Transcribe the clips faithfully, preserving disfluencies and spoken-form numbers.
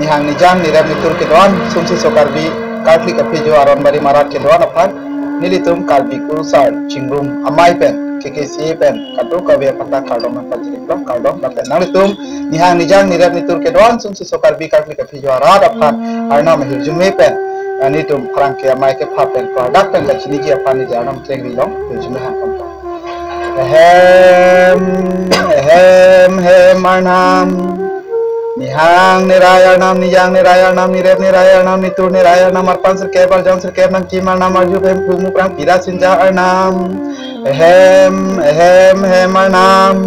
Nihang nijang nirep nitur kedo-an sumsi so Karbi karkli kaphejo aron barim arat kedo-an aphan nelitum Karbi Kurusar Chingrum Amei pen, K K C A pen kadokave aphan ta kardom nangpajir-iklo, kardom. Lapen nanglitum nihang nijang nirep nitur kedo-an sumsi so Karbi karkli kaphejo arat aphan Arnam ahirjume pen, eh, nelitum pherangke amei kepha pen product pen kachiniji aphan neli Arnam klengri long, hirjume hang pon. Ehem, ehem, hem Arnam. Nihang nerai Arnam, nijang nerai Arnam, nirep nerai Arnam, nitur nerai Arnam, arpan sirkep, arjon sirkep, nangkim Arnam, arju hem phu mukrang pira sinja Arnam. Ehem, ehem, hem Arnam.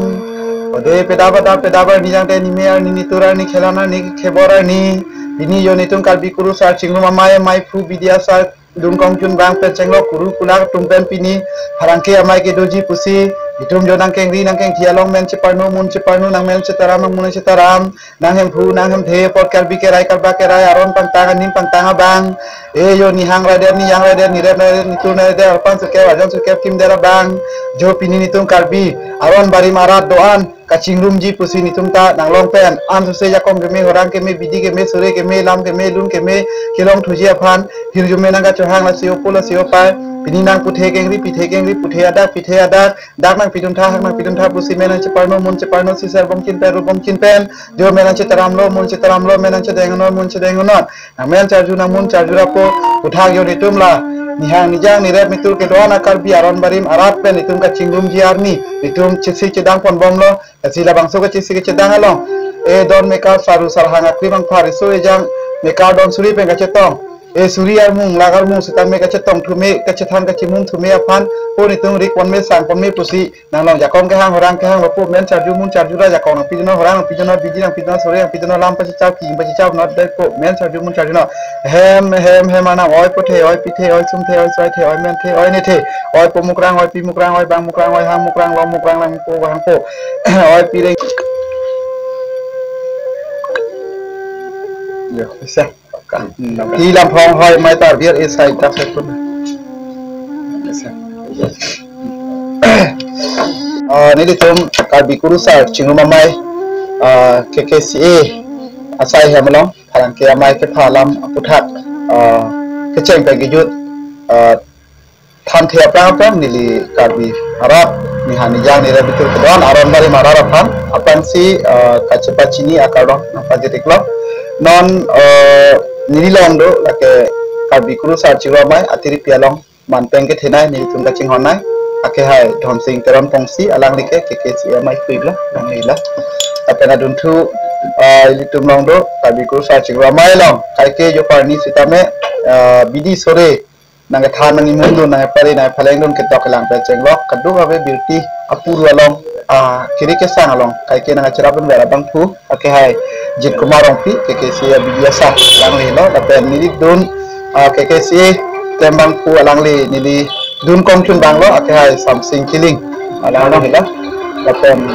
Ode pedap adap pedap arni jangte nime arni nitur arni khelan arni khebor arni. Pini jo nelitum Karbi Kurusar Chingrum Amei, amei phu bidi asar dun kongchun bang pen chenglo kuru kulak atum pen pini pherangke amei kedoji pusi itum jo nangkengri nangkengthi along men cheparno mun cheparno nangmen chetaram nangmun chetaram nang hem phu nang hem the apor Karbi kerai Karba kerai aron pangtang anim pangtang abang. E jo nihang raidet nijang raidet nirep raidet nitur raidet arpan sirkep arjon sirkep kimdet abang. Jo pini nelitum Karbi aron barim arat do-an kachingrumji pusi nelitum ta nanglong pen ansose jakong keme horang keme bidi keme sore keme lam keme lun keme kelong thuji aphan hirjume nangkachohang lasi opo lasi opai. Pini nang puthe kengri pithe kengri puthe adak pithe adak dak nangpidun tha hak nangpidun tha pusi men nangcheparno mun cheparno sisar bongchin pen ru bongchin pen jo men nangchetaramlo mun chetaramlo men nangchedengno mun chedengno nangmen charju nangmun charju rapo. Puthak jo nelitum la nihang nijang nirep nitur kedo-an a Karbi aron barim arat pen nelitum kachingrumji arni nelitum chisi chedang ponbomlo. Lasi labangso kachisi kachedang along e don mekar saru sarhang akri bang phari so ejang mekar don suri pen kachetong e suri armung lak armung sitame kachetong thume kachethan kachimum thume aphan po nelitum rik ponme sang ponme pusi nanglong jakong kehang horang kehang lapu men charju mun charju ra jakong nangpijuno horang nangpijuno bidi nangpijuno sore nangpijuno lam pachechap ki pachechap not dai po men charju mun charjuno. Hem hem hem Arnam oi puthe oi pithe oi sumthe oi soithe oi menthe oi nethe oi po mukrang oi pi mukrang oi bang mukrang oi hang mukrang long mukrang lang po hang po oi pireng. Yo, bisa. Ti lam phong hoi mai tar biar isai tak sekun. Bisa. Ah, nelitum Karbi Kurusar Chingrum Amei, ah, K K C A asai hem along pherangke amei kepha alam aputhak, ah, kecheng pen kejut, ah, thanthe aphrang aphrang neli Karbi arat nihang nijang nirep nitur kedo-an aron barim arat aphan aphrangsi, ah, kachepachini akardom nangpajir-iklo. Non, ah, neli long do lake Karbi Kurusar Chingrum Amei atiripi along manpeng kethenei nelitum kachinghonnei akehai Dhonsing Teron Pongsi alangli ke K K C A amei puilo alangli la. Lapen adunthu, ah, ilitum long do Karbi Kurusar Chingrum Amei along kaike jo parni sitame, ah, bidi sore nangkethan nangimun dun nangkepari nangkephaleng dun ketok kelang pen chenglo kadokave birti apuru along, ah, kiri kesang along kaike nangkacherap dunver abangphu akehai Jit Kumar Rongpi K K C A bidi asar alanglilo lapen neli dun, ah, K K C A klembangphu alangli neli dun kongchun banglo akehai Samsing Kiling alanglilo lapen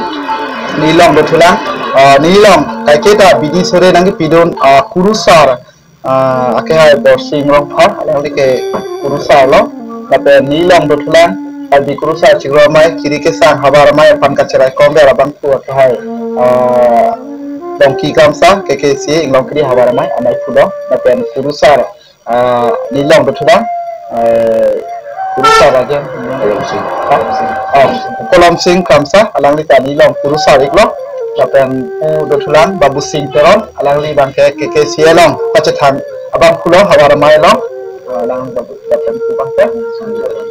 neli long dothulang, ah, neli long kaiketa bidi sore nangkepidun, ah, Kurusar, ah, akehai Borsing Rongphar alangli ke Kurusar lo lapen neli long dothulang Karbi Kurusar Chingrum Amei kiri kesang havar amei aphan kacherai komver abangphu akehai, ah, Longki Kramsa K K C A Inglongkiri havar amei amei phulo lapen Kurusar, ah, neli long dothulang, eh, Kurusar aja. Kolom Sing. Ha? Oh, Kolom Sing Kramsa alangli ta neli long Kurusar iklo lapen pu dothulang Babu Sing Teron alangli abangke K K C A along pachethang abangphulo havar amei along. Ah, alang Babu lapen pu abangke,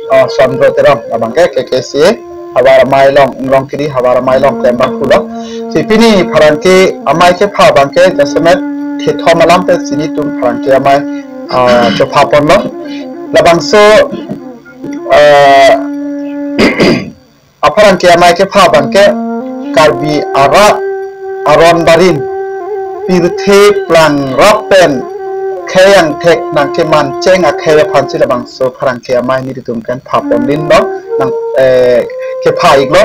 oh, Sondro Teron abangke K K C A havar amei along Inglongkiri havar amei along klembangphulo. Si pini pherangke amei kepha abangke jasemet thethom alam pensi nelitum pherangke amei, ah, chopha ponlo. Labangso, ah, apherangke amei kepha abangke Karbi arat aron barim pirthe plang rap pen khei angthek nangkemancheng akhei aphansi labangso pherangke amei nelitum pen pha pon linlo nang, eh, kepha iklo.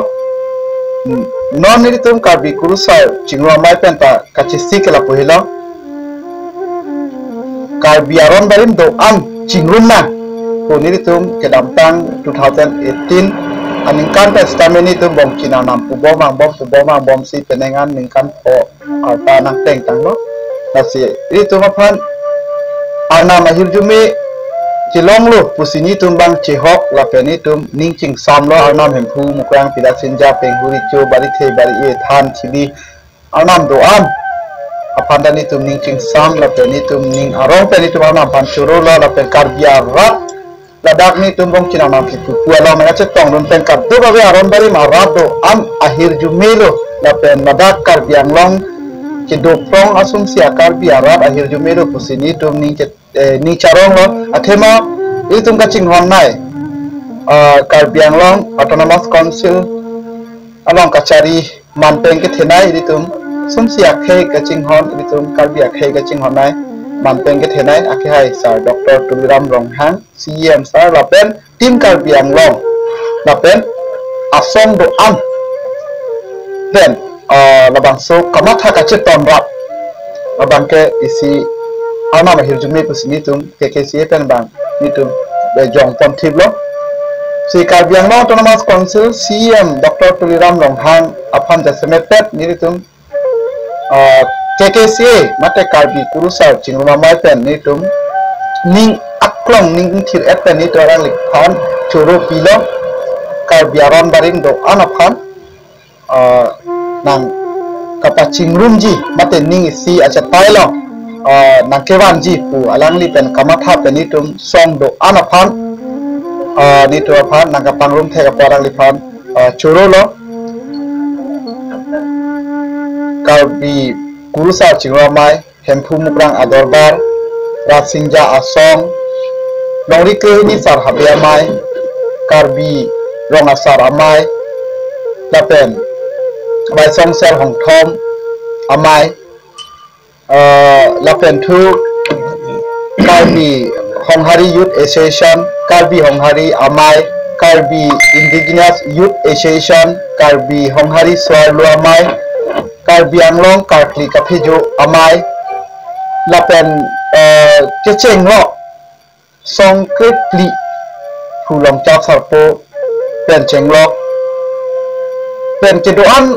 Hmm. Non nelitum Karbi Kurusar Chingrum Amei pen ta kachesik ke lapu helo. Karbi aron barim do-an chingrum nang pu nelitum kedamtang two thousand eighteen aningkan pen sitame nelitum bongchin arnam pubom angbom pubom angbomsi penang an ningkan pho arta nangtengtanglo. Lasi ilitum aphan Arnam ahirjume kelonglo pusi nelitum bang chehok lapen nelitum ning chingsamlo, Arnam Hemphu, Mukrang, Pilat, Sinja, Penghu, Richo, Barithe, Bari-e, Than, Chili, Arnam do-an aphan ta nelitum ning chingsam lapen nelitum ning arong pen nelitum Arnam aphan chorolo lapen Karbi arat ladak nelitum bong chinam nang kipu pu along nang chetongdun pen kadokave aron barim arat do-an ahirjumelo lapen ladak Karbi Anglong kedo prong asumsi a-Karbi arat ahirjumelo pusi nelitum ning ke, eh, ning charonglo. Athema ilitum kachinghon nai, ah, Karbi Anglong Autonomous Council along kachari manpeng kethenei ilitum, sumsi akhei kachinghon, ilitum Karbi akhei kachinghon nai manpeng kethenei akehai Sir Doctor Tuliram Ronghang, C E M sir lapen Team Karbi Anglong lapen asong do-an pen, ah, labangso kamatha kacheton rap abang ke isi Arnam ahirjume pusi nelitum K K C A pen bang nelitum bejong ponthiplo. Si Karbi Anglong Autonomous Council C E M Doctor Tuliram Ronghang aphan jasemet pen nelitum, ah, K K C A mate Karbi Kurusar Chingrum Amei pen nelitum ning aklong ning ingthir-et pen nelitum alangliphan choro pilo Karbi aron barim do-an aphan, ah, nang kapachingrumji mate ning isi achatai along, ah, nang kevanji pu alangli pen kamatha pen nelitum song do-an aphan, ah, nelitum aphan nang kapangrum thek apot alangliphan, ah, chorolo. Karbi Kurusar Chingrum Amei, Hemphu Mukrang Adorbar, Rasinja Asong, Longri Krehini Sar Habe Amei, Karbi Rong Asar Amei, lapen Baisong Ser Hongthom Amei, eh, lapen thu Karbi Honghari Youth Association, Karbi Honghari Amei, Karbi Indigenous Youth Association, Karbi Honghari Swarlo Amei, Karbi Anglong Karkli Kaphejo Amei, lapen, eh, kechenglo song krepli Phu Longchap Sarpo pen chenglok pen kedo-an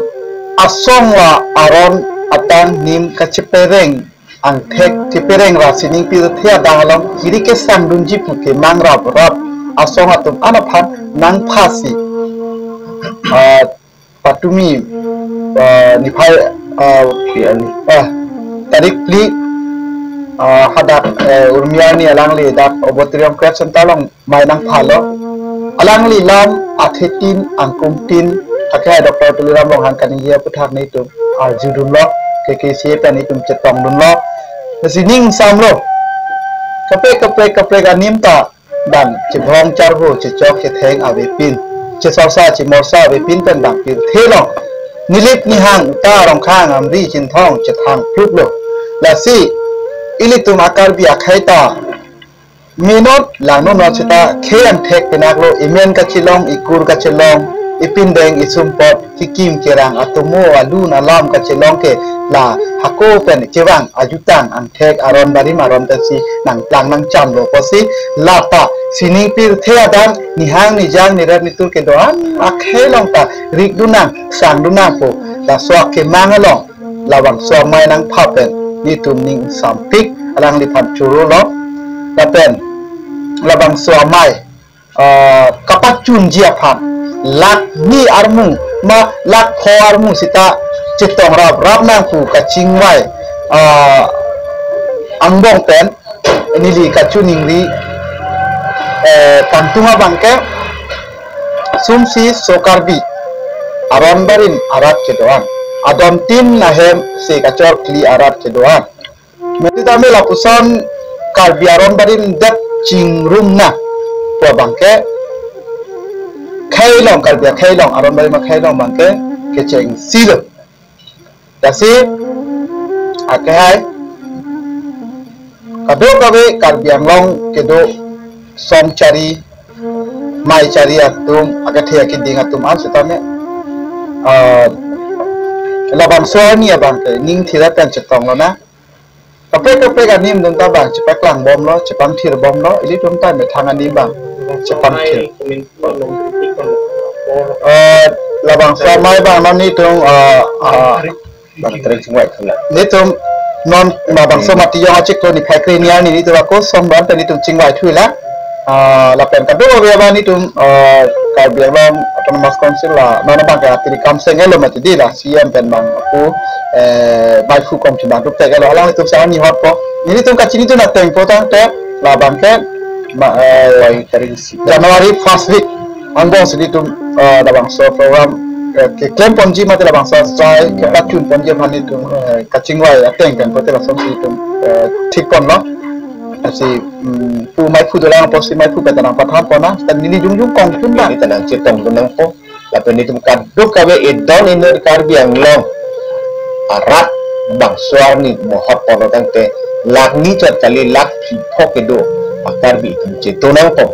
asong la aron atang nim kachepereng angthek chepereng ra sining pirthe adang along kiri kesangdunji pu kemang rap rap asong atum an aphan nangphasi, ah, patumi, ah, niphai, ah, ah, tarik phli, ah, hadak, eh, Urmi arni alangli dak Auditorium Krebs Center along mei nangphalo. Alangli lam athetin angkungtin akehai Doctor Tuliram Ronghang kaningje aputhak nelitum arjudunlo, K K C A pen nelitum chetongdunlo. Lasi ning samlo. Kaprek kaprek kaprek anim ta bang chebhong charvo chechok chetheng avepin, chesorsa chemorsa avepin pen bang pirthe along nilip nihang ta Rongkhang Amri Chinthong chethang pluklo. Lasi ilitum a-Karbi akhei ta menot langno no seta khei angthek penaklo, imen kachelong, ikur kachelong, ipindeng isumpot, kikim kerang, atomo alun alam kachelong ke la hako pen kevang ajutang angthek aron barim aron pensi nangplang nangchamlo pusi lata sining pirthe adang nihang nijang nirep nitur kedo-an akhei along ta rikdun nang sangdun nangpo, laso akemang along labangso amei nangpha pen nelitum ning sampik alangliphan chorolo. Lapen labangso amei, ah, kapachunji aphan lakh ni armu ma lakh pho armu seta chetong rap rap nang pu kachingvai, ah, angbong pen neli kachiningri, eh, kangtung abang ke sumsi so Karbi aron barim arat kedo-an, adon tin ahem se kachorkli arat kedo-an. Mesti tame lapuson Karbi aron barim det chingrum na pu abang ke khei along, Karbi akhei along, aron barim akhei along abang ke kecheng silo. Lasi akehai kadokave Karbi Anglong kedo song chari, mei chari atum, akethe akeding atum an setame, ah, labangso arni abang ke ning thir-et pen chetonglo na. Kaprek kaprek anim dun ta bang chepaklang bomlo, chepangthir bomlo, ilitum ta methang anim bang chepangthir. Eh, labangso amei bang non nelitum, eh, eh, bang tering sungwai kena. Nelitum Non labangso mati yong achik ko niphai kre niar ni nelitum ako som ban pen nelitum chingvai thuila. Ah, lapen kadokave abang nelitum, ah, Karbi Anglong Autonomous Council la non abang ke atiri kam seng elo mati di la C M pen bang ako, eh, bai phu kom chibang tup tek elo alanglitum sang ni hot po. Nelitum kachini tu na teng po tangte labang ke ma, eh, January first week angbong si nelitum, eh, labangso program, eh, keklem ponji mate labangso asai kepachun ponji aphan nelitum, eh, kachingvai ateng pen pote lason si nelitum, eh, thik ponlo. Lasi, mm, pu mai phu dolang apotsi mai phu pen ta nangpathan pon nang, seta neli jongjong kong pun ba. Neli ta nangchetong dun nangpo. Lapen nelitum kadokave edon inut Karbi Anglong arat bangso arni mohot ponlo tangte lakh ni chot kali lakh phli pho kedo a-Karbi itum cheto nangpo.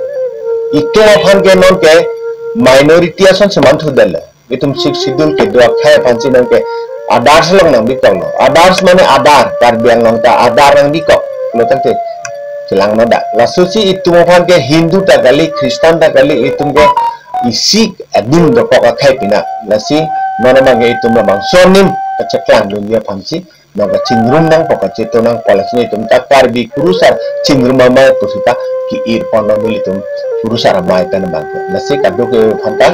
Itum aphan ke non ke minority ason seman thudel. Itum Sixth Schedule kedo akhai aphan si non ke others along nangbikoklo. Others mane other, Karbi Anglong ta other nangbikoklo tangte chelang no da. Laso si itum aphan ke Hindu ta kali, Christian ta kali, itum ke isi adim dokok akhai pina. Lasi non abang ke itum labangso anim kacheklang dunji aphan si non kachingrum nangpo, kacheto nangpo, lasi itum ta Karbi kurusar chingrum amei pusi ta ki-ir ponlo nelitum kurusar amei pen abang ke. Lasi kadokave aphan ta,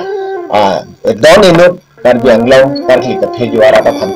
ah, edon inut Karbi Anglong karkli kathe juara ta aphan